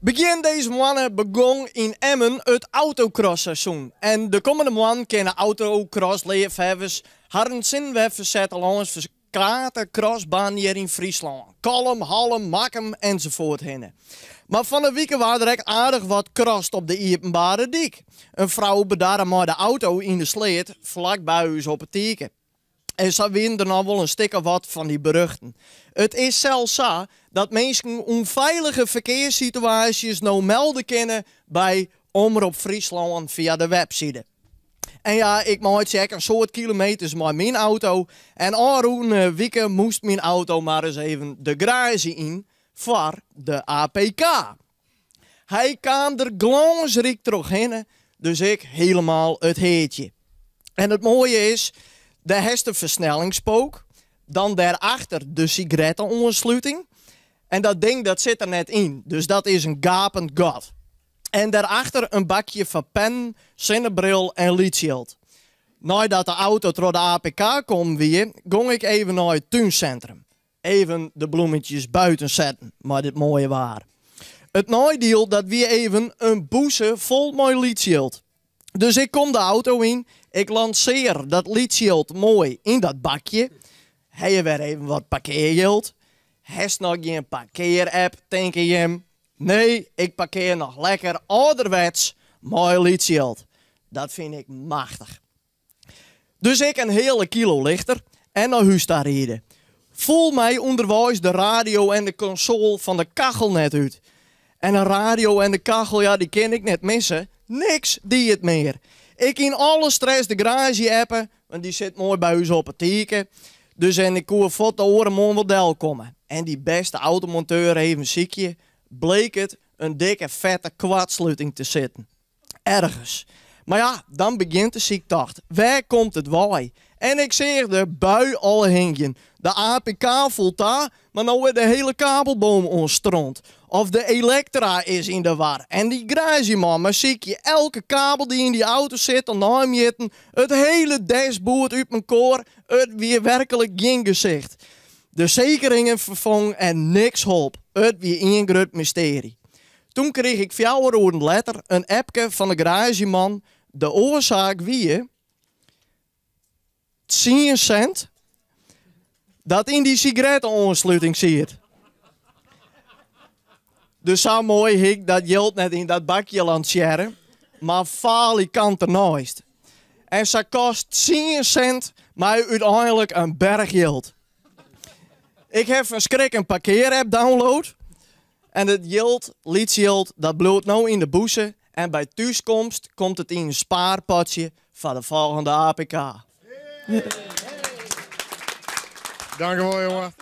Begjin dizze moanne begong yn Emmen it autocross-seizoen. En de kommende moannen kinne autocross-leafhawwers harren sin wer fersette lâns ferskate crossbanen hjir yn Fryslân, Kollum, Hallum, Makkum enzovoorthinne. Mar fan 'e wike waard der ek aardich wat crossed op de iepenbare dyk. In frou bedarre mei de auto yn de sleat flakby ús op 'e Tike. En sa wienen der noch wol in stik of wat fan dy berjochten. It is sels sa dat minsken ûnfeilige ferkearssituaasjes no melde kinne by Omrop Fryslân fia de webside. En ja, ik meitsje ek in soad kilometers mei myn auto en ôfrûne wike moast myn auto mar ris even de garaazje yn foar de APK. Hy kaam der glânsryk trochhinne, dus ik helemaal it heartje. En it moaie is, dêr hast de fersnellingspook, dan dêrachter de sigaretteoansluting en dat ding dat sit der net yn, dus dat is in gapend gat. En dêrachter in bakje foar pennen, sinnebril en lytsjild. Neidat de auto troch de APK kommen wie, gong ik even nei it túnsintrum. Even de bloemetjes buiten setten mei dit moaie waar. It neidiel dat wie even in bûse fol mei lytsjild. Dus ik kom de auto yn, ik lansear dat lytsjild moai yn dat bakje. Ha je wer even wat parkearjild? Hast noch gjin parkear-app, tinke jim? Nee, ik parkear noch lekker âlderwets mei lytsjild. Dat fyn ik machtich. Dus ik in heale kilo lichter en nei hús ta ride. Foel my ûnderweis de radio en de konsole fan de kachel net út. En in radio en de kachel, ja, dy kin ik net misse. Niks die it mear. Ik yn alle stress de garaazje appe, want dy sit moai by ús op 'e tike. Dus en ik koe fuort de oare moarn wol delkomme. En dy bêste automonteur even sykje, bleek it in dikke fette koartsluting te sitten. Ergens. Mar ja, dan begjint de syktocht. Wêr komt it wei? En ik seach de bui al hingjen. De APK foel ta, mar no is de hele kabelboom oan stront. Of de elektra is yn de war. En dy garaazjeman mar sykje elke kabel dy't yn dy auto sit om neimjitten, it hele dashboard út mekoar, it wie werklik gjin gesicht. De sekeringen ferfong en niks holp. It wie ien grut mystearje. Toen krige ik fjouwer oeren letter in appke fan de garaazjeman, de oarsaak wie tsien sint dat yn dy sigaretteoansluting siet. Dus sa moai hie ik dat jild net yn dat bakje lansearre, mar falikant derneist. En sa kost tsien sint my úteinlik in berch jild. Ik haw fan skrik in parkearapp download en it jild, lytsjild, dat bliuwt no yn de bûse en by thúskomst komt it yn in spaarpotsje foar de folgjende APK. Dankewol jonge.